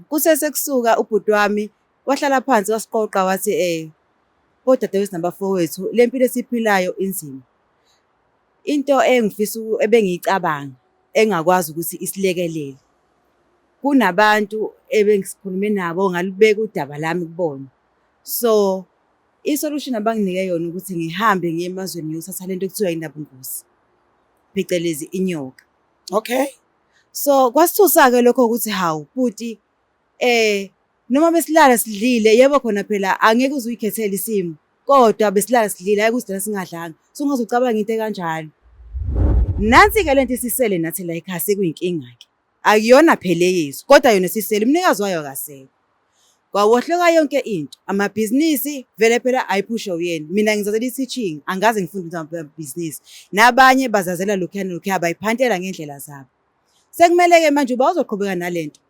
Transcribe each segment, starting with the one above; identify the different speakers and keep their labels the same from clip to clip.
Speaker 1: Kuthe sekusuka ubhuti wami wahlala phansi wasiqoqa wathi bodadewethu nabafowethu, le mpilo esiyiphilayo inzima. Into engifisa ebengiyicabanga engakwazi ukuthi isilekelele, kunabantu ebengisikhulume nabo ngalubeka udaba lami kubona. So i-solution abanginike yona ukuthi ngihambe ngiye emazweni ngiyothatha lento ekuthiwa inabungozi, phecelezi inyoka.
Speaker 2: Okay.
Speaker 1: So kwasithusa-ke lokho ukuthi hawu bhuti noma besilala sidlile, yebo khona phela angeke uze uyikhethele isimo, kodwa besilala sidlile, hhayi ukuthi thina singadlanga. So ungaze ucabange into ekanjalo. Nansi-ke lento isisele nathi la ekhaya sekuyinkinga-ke. Akuyona phela eyethu, kodwa yona isisele, umnikazi wayo akasekho. Kwawohloka yonke into, amabhizinisi vele phela ayiphushwa uyena. Mina ngizazela i-teaching, angikaze ngifunde ukuthi amabhizinisi. Nabanye bazazela lokhuya nalokhuya, bayiphantela ngey'ndlela zabo. Sekumele-ke manje uba uzoqhubeka nalento,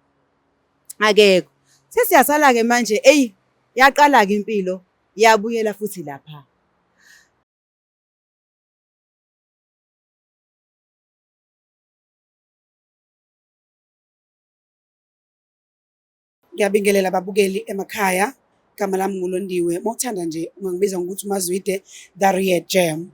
Speaker 1: akekho. Sesiyasala-ke manje, eyi yaqala-ke impilo yabuyela futhi lapha.
Speaker 2: Ngiyabingelela ababukeli emakhaya. Igama lami nguLondiwe. Uma uthanda nje ungangibiza ngokuthi uMazwide the Real Jam.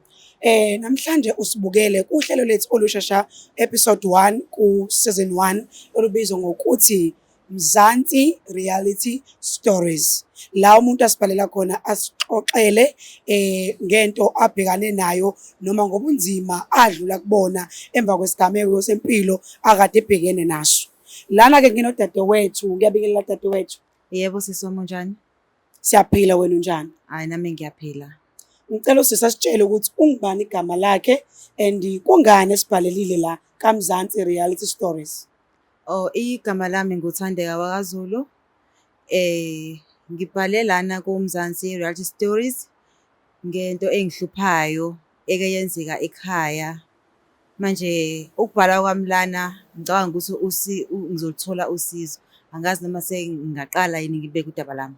Speaker 2: Namhlanje usibukele kuhlelo lethu olushasha episode 1 ku season 1 olubizwa ngokuthi Mzansi Reality Stories. La umuntu asibhalela khona asixoxele ngento abhekane nayo noma ngobunzima adlula kubona emva kwesigameko sempilo akade ebhekene naso. Lana-ke nginodadewethu, ngiyabingelela dadewethu.
Speaker 1: Yebo sisi wami, unjani?
Speaker 2: Siyaphila, wena unjani?
Speaker 1: Hhayi nami ngiyaphila.
Speaker 2: Ngicela usisi asitshele ukuthi ungubani igama lakhe and kungani esibhalelile la kaMzansi Reality Stories.
Speaker 1: Oh, igama lami nguThandeka wakaZulu. Ngibhale lana kuMzansi Reality Stories ngento engihluphayo eke yenzeka ekhaya. Manje ukubhala kwami lana ngicabanga ukuthi ngizoluthola usizo. Angazi noma sengingaqala yini ngibeke udaba lami.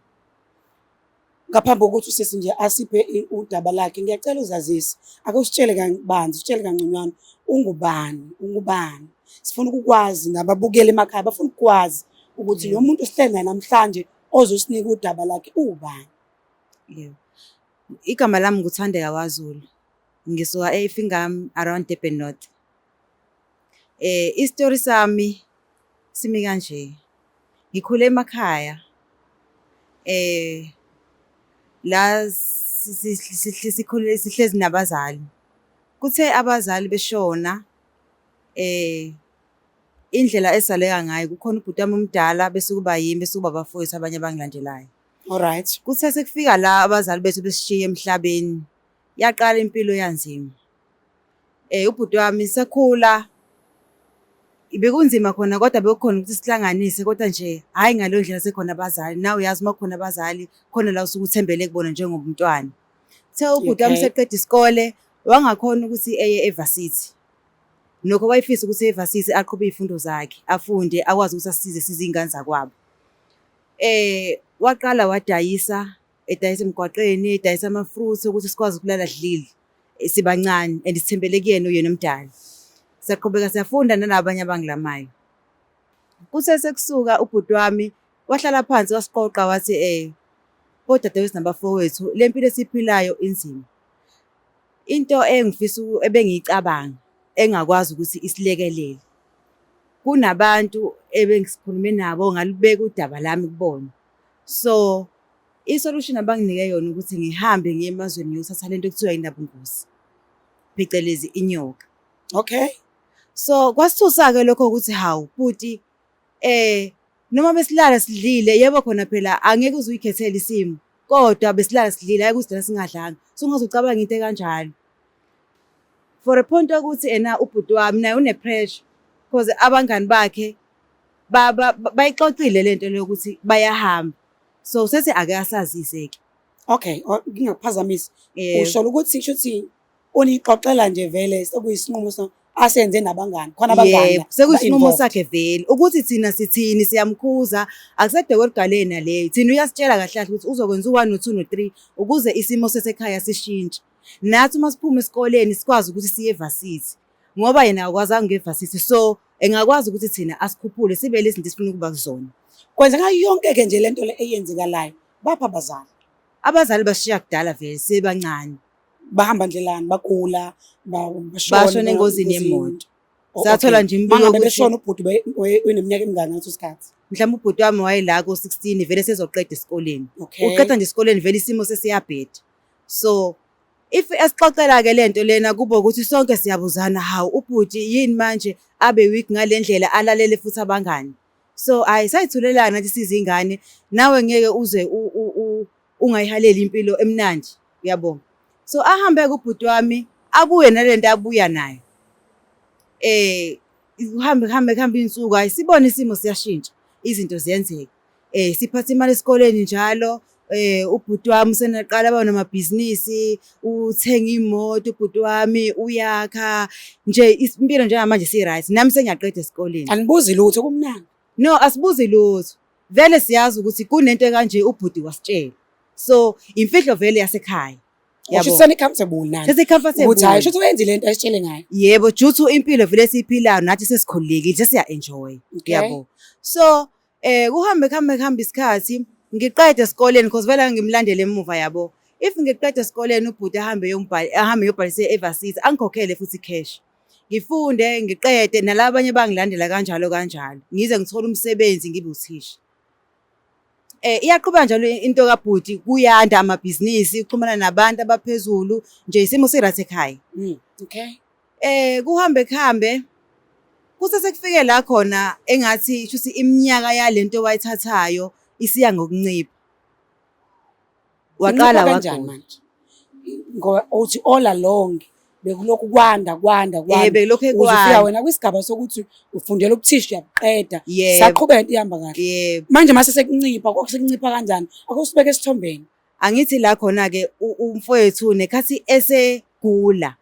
Speaker 2: Ngaphambi kokuthi usisi nje asiphe udaba lakhe, ngiyacela uzazise. Ake usitshele kabanzi, usitshele kangconywana, ungubani, ungubani? Sifuna ukukwazi nababukeli emakhaya bafuna ukukwazi ukuthi lo muntu sihleli naye namhlanje ozosinika udaba lakhe uwubani.
Speaker 1: Yebo. Igama lami nguThandeka waZulu. Ngisuka eFingham around Durban North. Isitori sami simi kanje. Ngikhule emakhaya la sikhule sihlezi nabazali. Kuthe abazali beshona indlela esaleka ngayo kukhona ubhuti wami omdala bese kuba yimi bese kuba abafowethu abanye abangilandelayo.
Speaker 2: Alright.
Speaker 1: Kuthe sekufika la abazali bethu besishiya emhlabeni, yaqala impilo yanzima. Ubhuti wami sakhula bekunzima khona kodwa bekukhona ukuthi sihlanganise kodwa nje hhayi ngaleyo ndlela sekhona abazali. Nawe uyazi uma kukhona abazali khona la usuke uthembele kubona njengomntwana. Kuthe ubhuti wami seqeda isikole wangakhona ukuthi eye evasithi. Nokho wayefisa ukuthi eye evasithi aqhube iy'fundo zakhe, afunde akwazi ukuthi asisize sizingane zakwabo. Waqala wadayisa, edayisa emgwaqeni, edayisa ama-fruits ukuthi sikwazi ukulala sidlile sibancane and sithembele kuyena uyena omdala. Siyaqhubeka siyafunda nalabanye abangilamayo. Kuthe sekusuka ubhuti wami wahlala phansi wasiqoqa wathi bodadewethu nabafowethu, le mpilo esiyiphilayo inzima. Into engifisa ebengiyicabanga engakwazi ukuthi isilekelele, kunabantu ebengisikhulume nabo ngalubeka udaba lami kubona. So i-solution abanginike yona ukuthi ngihambe ngiye emazweni ngiyothatha lento ekuthiwa inabungozi, phecelezi inyoka.
Speaker 2: Okay.
Speaker 1: So kwasithusa-ke lokho ukuthi hawu bhuti noma besilala sidlile, yebo khona phela angeke uze uyikhethele isimo, kodwa besilala sidlile, hhayi ukuthi thina singadlanga. So ungaze ucabange into ekanjalo. For a point yokuthi ena ubhuti wami naye une-pressure cause abangani bakhe bayixoxile lento le yokuthi bayahamba. So sethi ake asazise-ke.
Speaker 2: Okay, ngingakuphazamisi. Usho ukuthi kusho ukuthi unixoxela nje vele sekuyisinqumo asenze nabangani, khona abangani.
Speaker 1: Yebo, sekuyisinqumo sakhe vele ukuthi thina sithini, siyamkhuza akusedokoligaleni naleyo. Thina uyasitshela kahle kahle ukuthi uzokwenza u-1 no-2 no-3 ukuze isimo sesekhaya sishintshe. Nathi uma siphuma esikoleni sikwazi ukuthi siye evasithi ngoba yena akakwazanga ukuya evasithi, so engakwazi ukuthi thina asikhuphule sibe lezi zinto esifuna ukuba kuzona.
Speaker 2: Kwenzeka yonke-ke nje lento le eyenzekalayo. Baphi abazali?
Speaker 1: Abazali bashiya kudala vele sebancane.
Speaker 2: Bahamba ndlelani, bagula, bashona?
Speaker 1: Bashona engozini yemoto. Sathola nje umbiko
Speaker 2: Mangabe
Speaker 1: ukuthi
Speaker 2: beshona ubhuti ubeneminyaka emingaki ngaleso sikhathi?
Speaker 1: Mhlawumbe ubhuti wami wayela ko-16, vele sezoqeda esikoleni. Uqeda nje esikoleni vele isimo sesiyabheda. So if esixoxela-ke lento lena, kuba ukuthi sonke siyabuzana, hawu, ubhuti yini manje abe weak ngale ndlela, alalele futhi abangani? So hhayi, sayithulelana nathi sizingane, nawe ngeke uze ungayihaleli impilo emnandi, uyabo. So ahambe-ke ubhuti wami, abuye nalento abuya nayo. Kuhambe kuhambe kuhambe iy'nsuku, hhayi, sibone isimo siyashintsha, izinto ziyenzeka. Siphatha imali esikoleni njalo, ubhuti wami usenaqala aba namabhizinisi, uthenga iy'moto ubhuti wami, uyakha nje impilo njengamanje si-right, nami sengiyaqeda esikoleni.
Speaker 2: Anibuzi lutho, kumnandi?
Speaker 1: No, asibuzi lutho. Vele siyazi ukuthi kunento ekanje, ubhuti wasitshela. So imfihlo vele yasekhaya.
Speaker 2: Yabo. Usho seni-comfortable nani?
Speaker 1: Sesi-comfortable.
Speaker 2: Ukuthi hayi, shuthi wenzile lento ayisitshele ngayo.
Speaker 1: Yebo, juthu impilo vele esiyiphilayo nathi sesikhululekile, sesiya-enjoy. Yabo. So kuhambe kuhambe kuhambe isikhathi, ngiqede esikoleni, because vele ngimlandele emuva, yabo. If ngiqede esikoleni, ubhuti ahambe yombhali, ahambe yobhalisa e-varsity, angikhokhele futhi cash. Ngifunde ngiqede, nalabanye bangilandela kanjalo kanjalo. Ngize ngithole umsebenzi, ngibe uthisha. Iyaqhubeka njalo into kabhuti, kuyanda amabhizinisi, uxhumana nabantu abaphezulu, nje isimo si-right ekhaya. Kuhambe kuhambe kuse sekufike la khona engathi shuthi iminyaka yalento wayithathayo isiya ngokuncipha. Waqala
Speaker 2: Incipha kanjani
Speaker 1: wagula.
Speaker 2: manje? Ngoba uthi all along bekulokhu kwanda kwanda kwanda.
Speaker 1: Bekulokhu
Speaker 2: Uze ufika
Speaker 1: ekwanda.
Speaker 2: wena kwisigaba sokuthi ufundela ubuthisha, uyabuqeda.
Speaker 1: Yebo.
Speaker 2: Saqhubeka into ihamba kahle.
Speaker 1: Yebo.
Speaker 2: Manje mase sekuncipha, kwakusekuncipha kanjani? Ake usibeke esithombeni.
Speaker 1: Angithi la khona ke umfowethu nekhathi esegula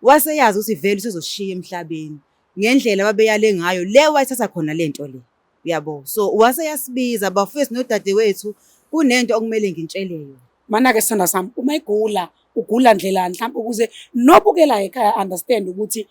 Speaker 1: waseyazi ukuthi vele usezoshiya emhlabeni ngendlela ababeyale ngayo le wayithatha khona lento le, uyabo. So waseyasibiza, bafowethu nodadewethu, kunento okumele ngintshele yona.
Speaker 2: Mana-ke sithanda sami, uma egula ugula ndlelani mhlawumbe, ukuze nobukela ekhaya understand ukuthi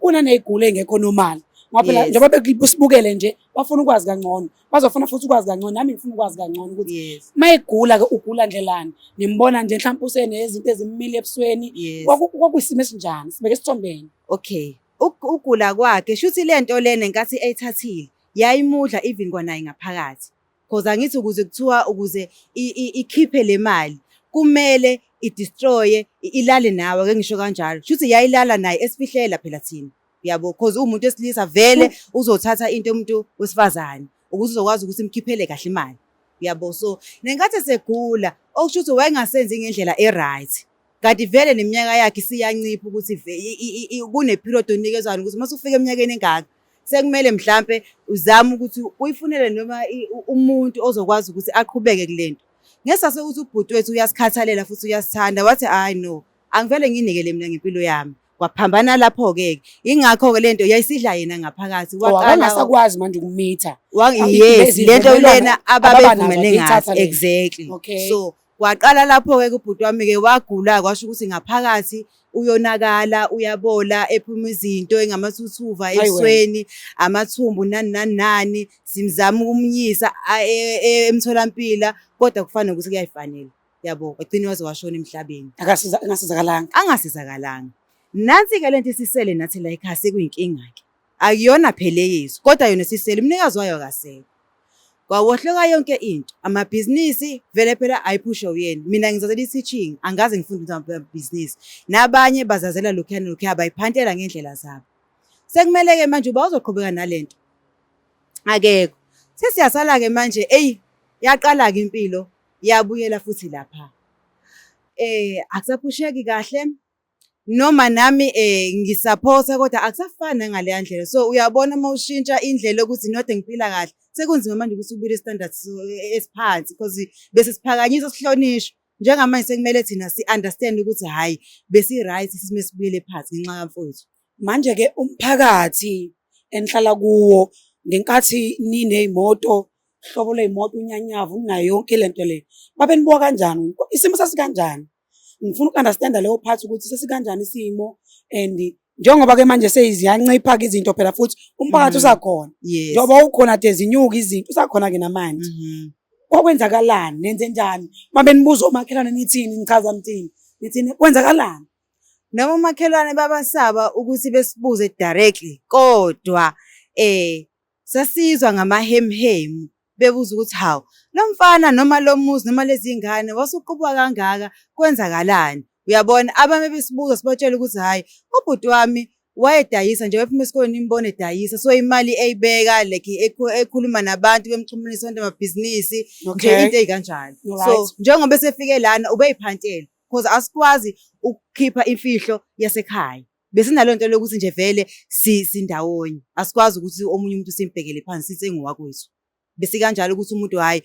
Speaker 2: kunaney'gulo ey'ngekho normal, ngoba phela njengoba besibukele nje bafuna ukwazi kangcono, bazofuna futhi ukwazi kangcono, nami ngifuna ukwazi kangcono ukuthi uma egula-ke ugula ndlelani, nimbona nje mhlawumbe usenezinto ezimmile ebusweni? Kwakuyisimo esinjani? Sibeke esithombeni.
Speaker 1: Okay, ugula kwakhe, shuthi lento lena ngenkathi eyithathile yayimudla even kwanaye ngaphakathi, cause angithi ukuze kuthiwa ukuze ikhiphe le mali kumele i-destroye, ilale nawe, ake ngisho kanjalo. Shuthi yayilala naye esifihlela phela thina, uyabo, cause uwumuntu wesilisa vele uzothatha into yomuntu wesifazane ukuze uzokwazi ukuthi imkhiphele kahle imali, uyabo. So nenkathi esegula, okusho ukuthi wayengasenzi ngendlela e-right, kanti vele neminyaka yakhe isiyancipha, ukuthi kune-period onikezwayo ukuthi uma usufika eminyakeni engaka sekumele mhlampe uzame ukuthi uyifunele noma umuntu ozokwazi ukuthi aqhubeke kulento. Ngesase ukuthi ubhuti wethu uyasikhathalela futhi uyasithanda, wathi hayi no, angivele nginikele mina ngempilo yami. Kwaphambana lapho-ke, ingakho-ke lento yayisidla yena ngaphakathi.
Speaker 2: Oh, akangasakwazi manje ukumitha.
Speaker 1: Yes, lento
Speaker 2: Izivumelwano
Speaker 1: lena
Speaker 2: ababa nazo,
Speaker 1: ababevumele ngazo.
Speaker 2: akuyithatha lento.
Speaker 1: Exactly. So kwaqala lapho-ke kubhuti wami-ke, wagula, kwasho ukuthi ngaphakathi uyonakala, uyabola, ephuma izinto engamathuthuva
Speaker 2: Ayi wena.
Speaker 1: ebusweni, amathumbu, nani nani nani. Simzama ukumnyisa emtholampilo, kodwa kufana nokuthi kuyayifanela, yabo. Wagcina waze washona emhlabeni.
Speaker 2: Angasizakalanga.
Speaker 1: Angasizakalanga. Nansi-ke lento isisele nathi la ekhaya, sekuyinkinga-ke. Akuyona phela eyethu, kodwa yona isisele, umnikazi wayo akasekho. Kwawohloka yonke into, amabhizinisi vele phela ayiphushe uyena. Mina ngizazela i-teaching, angaze ngifunde amabhizinisi. Nabanye bazazela lokhuyana lokhuya, bayiphantela ngendlela zabo. Sekumele-ke manje uba uzoqhubeka nalento. Akekho. Sesiyasala-ke manje, eyi, yaqala-ke impilo, yabuyela futhi lapha. Akusaphusheki kahle. Noma nami ngisapotha, kodwa akusafani nangaleya ndlela. So uyabona uma ushintsha indlela yokuthi node ngiphila kahle, sekunzima manje ukuthi ubuyele standard esiphansi, because bese siphakanyiswa sihlonishwa. Njengamanje sekumele thina si-understand ukuthi hhayi, besi-right, sisime sibuyele phansi ngenxa kamfowethu.
Speaker 2: Manje-ke umphakathi enihlala kuwo, ngenkathi niney'moto, hlobo ley'moto, unyanyavu, unayo yonke lento le, babenibuka kanjani? Isimo sasikanjani? Ngifuna uku-understand-a leyo part ukuthi sesikanjani isimo and Njengoba ke manje seziyancipha ke izinto phela futhi umphakathi usakhona. Njengoba ukhona de zinyuka izinto usakhona ke namanje. Kwakwenzakalani? Nenze njani? Uma benibuza omakhelwane nithini? Nichaza nithini? Nithini? Kwenzakalani?
Speaker 1: Noma omakhelwane babasaba ukuthi besibuze directly kodwa sasizwa ngamahemuhemu bebuza ukuthi hawu lo mfana noma lo muzi noma lezi ngane wasuqubuka kangaka kwenzakalani? Uyabona abanye besibuza sibatshela ukuthi hhayi ubhuti wami wayedayisa nje wayephuma esikoleni imbone edayisa so imali eyibeka like ekhuluma nabantu bemxhumanisa abantu amabhizinisi nje into ey'kanjalo. So njengoba esefike lana ubeyiphantela because asikwazi ukukhipha imfihlo yasekhaya. Besinaleyo nto lokuthi nje vele sindawonye asikwazi ukuthi omunye umuntu simbhekele phansi sithi engowakwethu. Besikanjalo ukuthi umuntu hhayi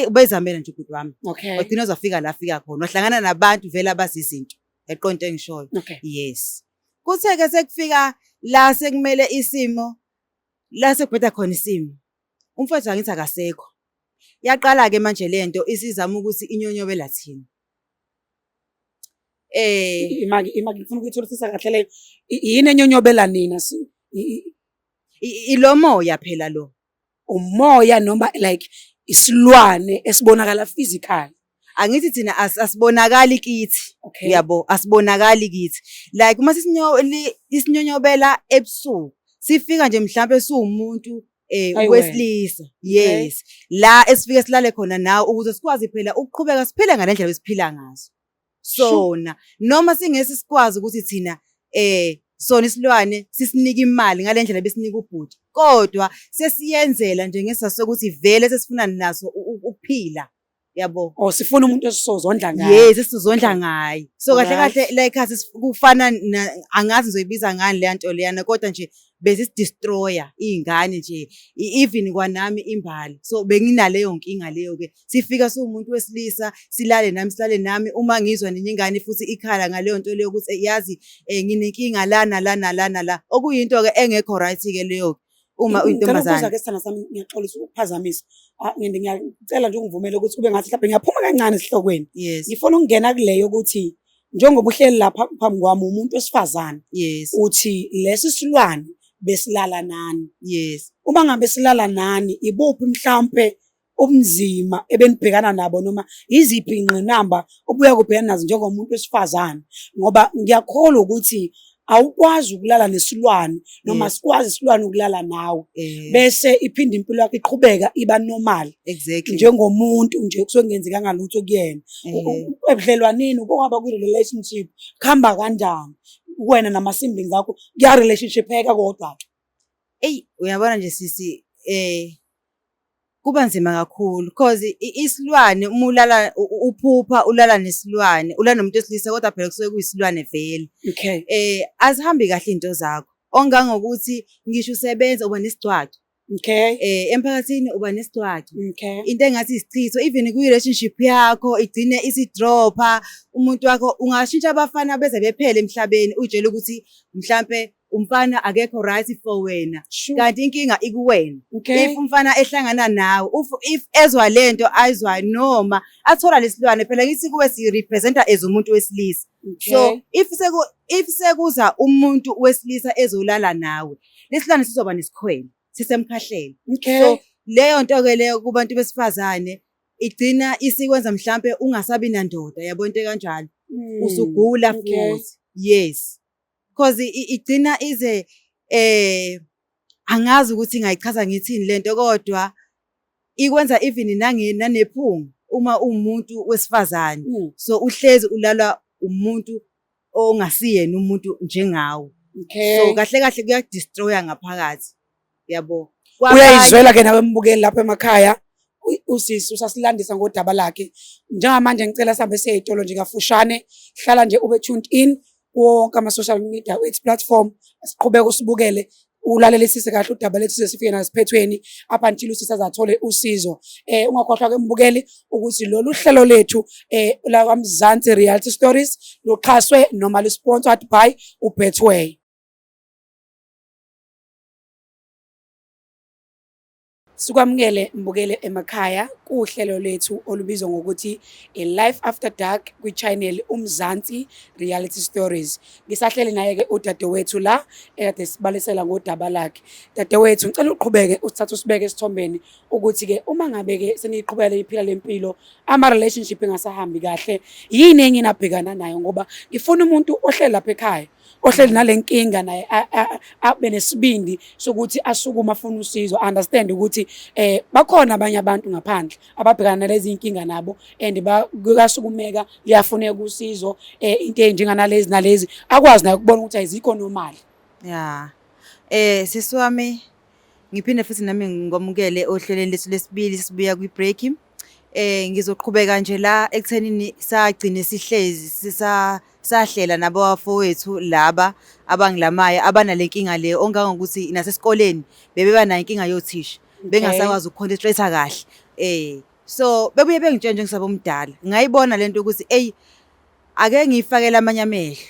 Speaker 1: ubezamela nje ubhuti wami. Wagcina wazafika la afika khona wahlangana nabantu vele abazi izinto. Yaqonda into engishoyo. Yes. Kuthe-ke sekufika la sekumele isimo la sekubheda khona isimo. Umfowethu angithi akasekho. Yaqala-ke manje lento isizama ukuthi inyonyobela thina.
Speaker 2: Imaki imaki ngifuna ukuyitholisisa kahle leyo. Yini enyonyobela nina?
Speaker 1: Ilo moya phela lo.
Speaker 2: Umoya noma like isilwane esibonakala physical?
Speaker 1: Angithi thina asibonakali kithi. Uyabo, asibonakali kithi. Like uma isinyonyobela ebusuku, sifika nje mhlambe siwumuntu wesilisa. Yes. La esifike silale khona nawe ukuze sikwazi phela ukuqhubeka siphile ngale ndlela esiphila ngazo. Sona noma singese sikwazi ukuthi thina sona isilwane sisinika imali ngale ndlela besinika ubhuti, kodwa sesiyenzela nje ngesizathu sokuthi vele sesifuna naso ukuphila. Yabo.
Speaker 2: Oh, sifuna umuntu esizozondla ngaye.
Speaker 1: Yes, esizondla ngaye. So kahle kahle la ekhaya kufana angazi ngizoyibiza ngani leya nto leyana kodwa nje besisidestroyer iy'ngane nje even kwanami imbali. So benginaleyo nkinga leyo ke. Sifika siwumuntu wesilisa silale nami silale nami uma ngizwa nenye ingane futhi ikhala ngaleyo nto leyo ukuthi yazi nginenkinga la nala nala nala. Okuyinto ke engekho right ke leyo. Uma uyintombazane.
Speaker 2: Ngicela ukubuza ke sithanda sami, ngiyaxolisa ukukuphazamisa. Ngiyacela nje ungivumele ukuthi kube ngathi mhlawumbe ngiyaphuma kancane esihlokweni. Ngifuna ukungena kuleyo ukuthi njengoba uhleli lapha phambi kwami umuntu wesifazane. Uthi lesi silwane besilala nani. Uma ngabe silala nani, ibuphi mhlampe ubunzima ebenibhekana nabo noma yiziphi ingqinamba obuya kubhekana nazo njengomuntu wesifazane? Ngoba ngiyakholwa ukuthi awukwazi ukulala nesilwane noma sikwazi isilwane ukulala nawe bese iphinde impilo yakho iqhubeka iba normal. Njengomuntu nje kusuke kungenzekanga lutho kuyena. Ebudlelwaneni ukwaba kwi-relationship kuhamba kanjani wena nama-siblings akho, kuya-relationship-eka kodwa ke?
Speaker 1: Eyi, uyabona nje sisi, kuba nzima kakhulu cause isilwane uma ulala uphupha ulala nesilwane, ulala nomuntu wesilisa kodwa phela kusuke kuyisilwane vele. Azihambi kahle iy'nto zakho. Ongangokuthi ngisho usebenza uba nesigcwagcwa. Emphakathini uba nesigcwagcwa. Into engathi isichitho even kwi-relationship yakho igcine isidropha umuntu wakho ungashintsha abafana beze bephele emhlabeni uyitshela ukuthi mhlampe umfana akekho right for wena. Kanti inkinga ikuwena. If umfana ehlangana nawe, if ezwa lento ayizwayo noma athola lesilwane phela ngithi kuwe si representa as umuntu wesilisa. So if sekuza umuntu wesilisa ezolala nawe, lesilwane sizoba nesikhwele, sisemkhahleni. So leyo nto ke leyo kubantu besifazane igcina isikwenza mhlambe ungasabi nandoda, yabo into kanjalo. Usugula futhi. Yes. Because igcina ize angazi ukuthi ngayichaza ngithini lento kodwa ikwenza even nanephunga uma uwumuntu wesifazane. So uhlezi ulalwa umuntu ongasiyena umuntu njengawe. So kahle kahle kuyakudestroya ngaphakathi. Yabo.
Speaker 2: Uyayizwela ke nawe mbukeli lapha emakhaya, usisi usasilandisa ngodaba lakhe. Njengamanje ngicela sihambe siye ey'tolo nje kafushane, hlala nje ube tuned in kuwo wonke ama-social media wethu platform, siqhubeke usibukele, ulalelisise kahle udaba lethu size sifike nasiphethweni up until usisi aze athole usizo. Ungakhohlwa ke mbukeli ukuthi lolu hlelo lethu lakwaMzansi Reality Stories luxhaswe noma lu-sponsored by uBetway. Sikwamukele mbukele emakhaya kuhlelo lethu olubizwa ngokuthi i-Life After Dark kwi-channel Umzansi Reality Stories. Ngisahleli naye-ke udadewethu la ekade sibalisela ngodaba lakhe. Dadewethu, ngicela uqhubeke usithathe usibeke esithombeni ukuthi-ke uma ngabe-ke seniyiqhubekela iphila le mpilo, ama-relationship engasahambi kahle, yini enye enabhekana nayo? Ngoba ngifuna umuntu ohleli lapha ekhaya ohleli nale nkinga naye abe nesibindi sokuthi asukume afune usizo, understand ukuthi bakhona abanye abantu ngaphandle ababhekana nalezi inkinga nabo and kuyasukumeka, liyafuneka usizo, into enjenganalezi nalezi, akwazi naye ukubona ukuthi ayizikho normal.
Speaker 1: Ya. Sisi wami, ngiphinde futhi nami ngikwamukele ohlelweni lethu lesibili sibuya kwi-break. Ngizoqhubeka nje la ekuthenini sagcine sihlezi sisa sahlela nabafowethu laba abangilamayo abanale nkinga le ongangokuthi nasesikoleni bebeba nayo inkinga yothisha bengasakwazi ukuconcentrate kahle. So bebuye bengitshela nje ngisaba omdala, ngayibona lento ukuthi ey ake ngiyifakele amanye amehlo.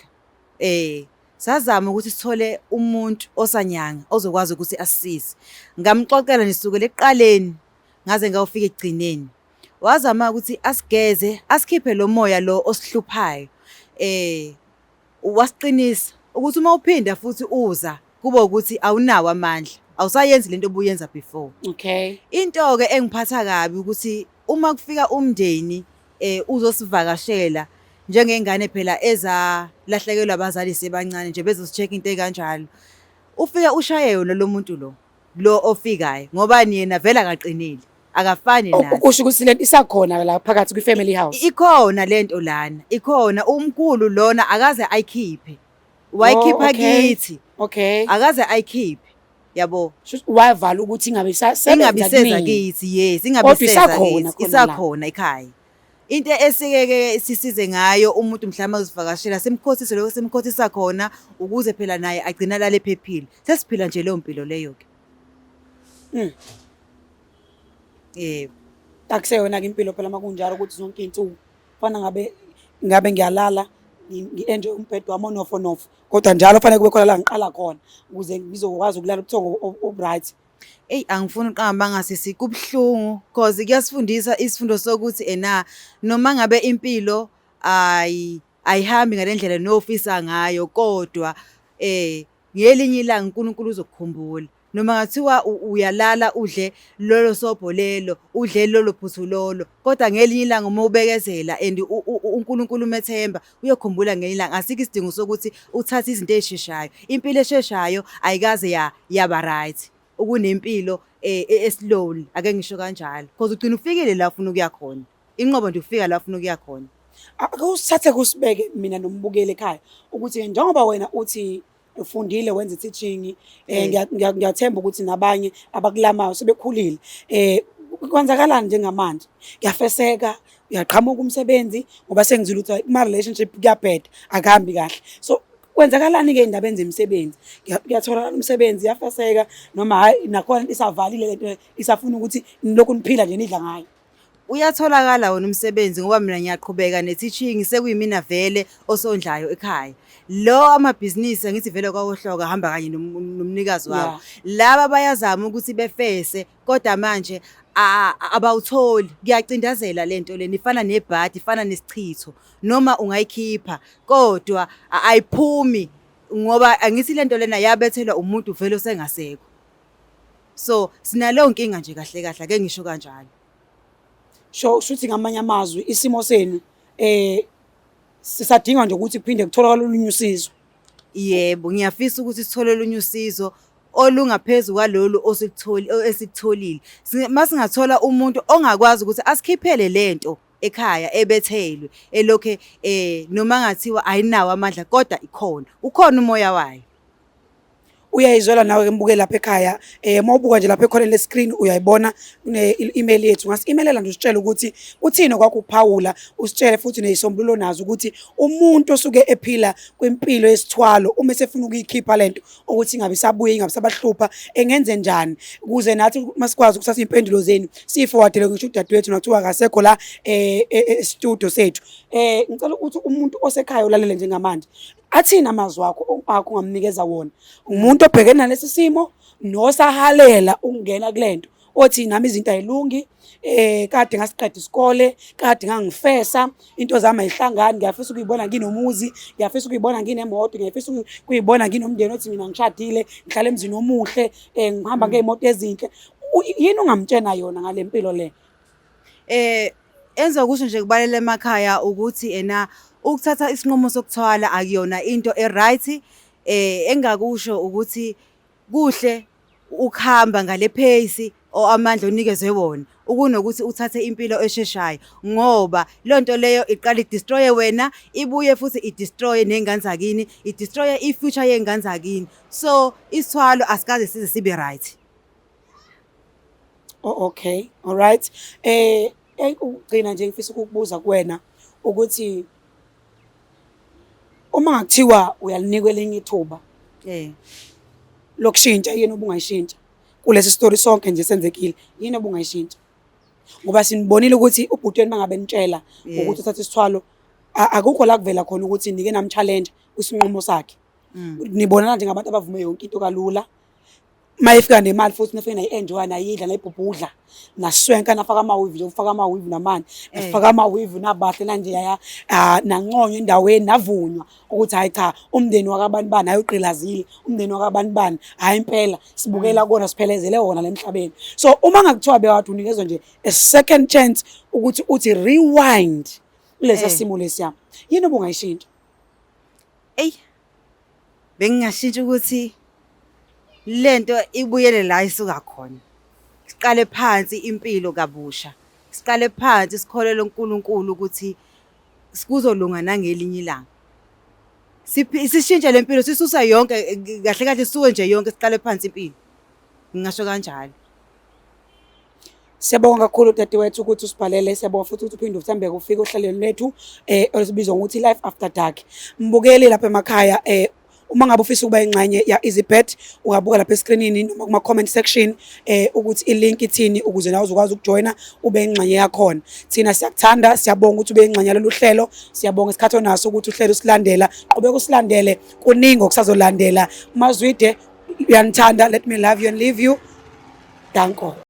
Speaker 1: Sazama ukuthi sithole umuntu osanyanga ozokwazi ukuthi asisize. Ngamxoxela nisukela ekuqaleni ngaze ngawufika ekugcineni. Wazama ukuthi asigeze, asikhiphe lo moya lo osihluphayo. Wasiqinisa ukuthi uma uphinda futhi uza kube ukuthi awunawo amandla, awusayenzi lento obuyenza before. Into ke engiphatha kabi ukuthi uma kufika umndeni uzosivakashela njengengane phela ezalahlekelwa abazali sebancane nje bezosicheck into ekanjalo. Ufike ushaye yona lo muntu lo ofikayo ngoba yena vele akaqinile, akafani nathi.
Speaker 2: Kusho ukuthi lento isakhona la phakathi kwi-family house.
Speaker 1: Ikhona lento lana, ikhona. Umkhulu lona akaze ayikhiphe, wayikhipha kithi. Akaze ayikhiphe, yabo.
Speaker 2: Wavala ukuthi ingabe isasebenza
Speaker 1: Ingabe iseza kithi, yes, ingabe
Speaker 2: Kodwa
Speaker 1: iseza
Speaker 2: isakhona
Speaker 1: kithi,
Speaker 2: khona la.
Speaker 1: Isakhona ekhaya. Into esike-ke sisize ngayo umuntu mhlawumbe azivakashela, simkhothise lokho simkhothisa khona ukuze phela naye agcine alale ephephile. Sesiphila nje leyo mpilo leyo-ke. Yebo.
Speaker 2: Akuseyona-ke impilo phela makunjalo ukuthi zonke iy'nsuku fana ngabe ngiyalala ngi-enjoy umbhedo wami onofonofo, kodwa njalo fanele kube khona la ngiqala khona ukuze ngizokwazi ukulala ubuthongo obu-right.
Speaker 1: Eyi, angifuni uqamba ngasisi, kubuhlungu cause kuyasifundisa isifundo sokuthi ena noma ngabe impilo ayihambi ngale ndlela nofisa ngayo, kodwa ngelinye ilanga uNkulunkulu uzokukhumbula. Noma ngathiwa uyalala udle lolo sobho lelo, udle lolo phuthu lolo, kodwa ngelinye ilanga uma ubekezela and uNkulunkulu umethemba, uyokhumbula ngelinye ilanga. Asikho isidingo sokuthi uthathe izinto ey'sheshayo. Impilo esheshayo ayikaze yaba right. Ukunempilo eslowly, ake ngisho kanjalo. Cause ugcina ufikile la ufuna ukuya khona. Inqobo nje ufika la ufuna ukuya khona.
Speaker 2: Ake usithathe kusibeke mina nombukeli ekhaya ukuthi njengoba wena uthi ufundile wenza teaching, ngiyathemba ukuthi nabanye abakulamayo sebekhulile, kwenzakalani njengamanje? Kuyafeseka, uyaqhamuka umsebenzi ngoba sengizwile ukuthi kuma relationship kuyabheda, akuhambi kahle. So kwenzakalani ke indaba zemisebenzi? Kuyatholakala umsebenzi, iyafeseka noma hayi nakhona isavalile lento isafuna ukuthi nilokhu niphila nje nidla ngayo?
Speaker 1: Uyatholakala wona umsebenzi ngoba mina ngiyaqhubeka ne-teaching, sekuyimina vele osondlayo ekhaya. Lo amabhizinisi angithi vele kwawohloka hamba kanye nomnikazi wawo. Laba bayazama ukuthi befese kodwa manje abawutholi. Kuyacindazela lento lena, ifana nebhadi, ifana nesichitho. Noma ungayikhipha kodwa ayiphumi ngoba angithi lento lena yabethelwa umuntu vele osengasekho. So sinaleyo nkinga nje kahle kahle, ake ngisho kanjalo.
Speaker 2: Sho shuthi ngamanye amazwi isimo senu sisadinga nje ukuthi kuphinde kutholakale olunye usizo.
Speaker 1: Yebo, ngiyafisa ukuthi sithole olunye usizo olungaphezulu kwalolu esikutholile. Masingathola umuntu ongakwazi ukuthi asikhiphele lento ekhaya ebethelwe elokhe noma ngathiwa ayinawo amandla kodwa ikhona, ukhona umoya wayo.
Speaker 2: Uyayizwela nawe ke mbuke lapha ekhaya, uma ubuka nje lapha ekhoneni le-screen uyayibona kune-email yethu, ungasi-emailela nje usitshele ukuthi uthini okwakho ukuphawula, usitshele futhi nezisombululo nazo ukuthi umuntu osuke ephila kwimpilo yesithwalo uma esefuna ukuyikhipha lento ukuthi ingabe isabuye ingabe isabahlupha engenze njani, ukuze nathi masikwazi ukuthatha iy'mpendulo zenu siyifowadele ngisho udadewethu nathiwa akasekho la e-studio sethu. Ngicela ukuthi umuntu osekhaya olalele njengamanje athini amazwi akho ongamnikeza wona, umuntu obhekene nalesi simo nosahalela ukungena kulento, Othi nami izinto ayilungi, kade ngasiqeda isikole, kade ngangifesa, into zami ayihlangani, ngiyafisa ukuyibona nginomuzi, ngiyafisa ukuyibona nginemoto, ngiyafisa ukuyibona nginomndeni othi mina ngishadile, ngihlala emzini omuhle, ngihamba ngey'moto ezinhle. Yini ongamtshena yona ngale mpilo le?
Speaker 1: Engizokusho nje kubalele emakhaya ukuthi ena ukuthatha isinqumo sokuthwala akuyona into e-right. Engakusho ukuthi kuhle ukuhamba ngale pace or amandla onikezwe wona ukunokuthi uthathe impilo esheshayo, ngoba leyo nto leyo iqala i-destroy-e wena, ibuye futhi i-destroy-e ney'ngane zakini, i-destroy-e i-future yey'ngane zakini. So isithwalo asikaze size sibe right.
Speaker 2: Oh, okay, all right. Ukugcina nje ngifisa ukukubuza kuwena ukuthi uma ngakuthiwa uyalinikwa elinye ithuba lokushintsha, yini obungayishintsha kulesi story sonke nje senzekile, yini obungayishintsha? Ngoba sinibonile ukuthi ubhuti wenu mangabe nitshela ukuthi uthatha isithwalo, akukho la kuvela khona ukuthi nike nam-challenge kwisinqumo sakhe. Nibonana njengabantu abavume yonke into kalula. Mayefika nemali futhi nifike nayi-enjoy, nayidla, nayibhubhudla, naswenka, nafaka ama-weave nje, ufaka ama-weave namani, nafaka ama-weave nabahle nanjeyaya, nanconywa endaweni, navunywa ukuthi hhayi cha, umndeni wakabani bani hhayi ugqilazile, umndeni wakabani bani hhayi impela sibukela kuwona, siphelezele wona la emhlabeni. So uma ngakuthiwa bekade unikezwa nje a second chance ukuthi uthi rewind kulesa simo lesiya, yini obungayishintsha?
Speaker 1: Eyi, bengingashintsha ukuthi lento ibuyele la isuka khona. Siqale phansi impilo kabusha. Siqale phansi sikholelwe uNkulunkulu ukuthi kuzolunga nangelinye ilanga. Sishintshe le mpilo, sisusa yonke kahle kahle, sisuke nje yonke, siqale phansi impilo. Ngingasho kanjalo.
Speaker 2: Siyabonga kakhulu dadewethu ukuthi usibhalele, siyabonga futhi ukuthi uphinde uthembeke ufike ohlelweni lethu olubizwa ngokuthi Life After Dark. Mbukeli lapha emakhaya, uma ngabe ufisa ukuba ingxenye ya EasyBet, ungabuka lapha eskrinini noma kuma comment section ukuthi i-link ithini ukuze nawe uzokwazi ukujoyina ube ingxenye yakhona. Thina siyakuthanda, siyabonga ukuthi ube ingxenye yalolu hlelo, siyabonga isikhathi onaso ukuthi uhlelo usilandela, qhubeka usilandele, kuningi okusazolandela. Mazwide uyanithanda, let me love you and leave you. Danko.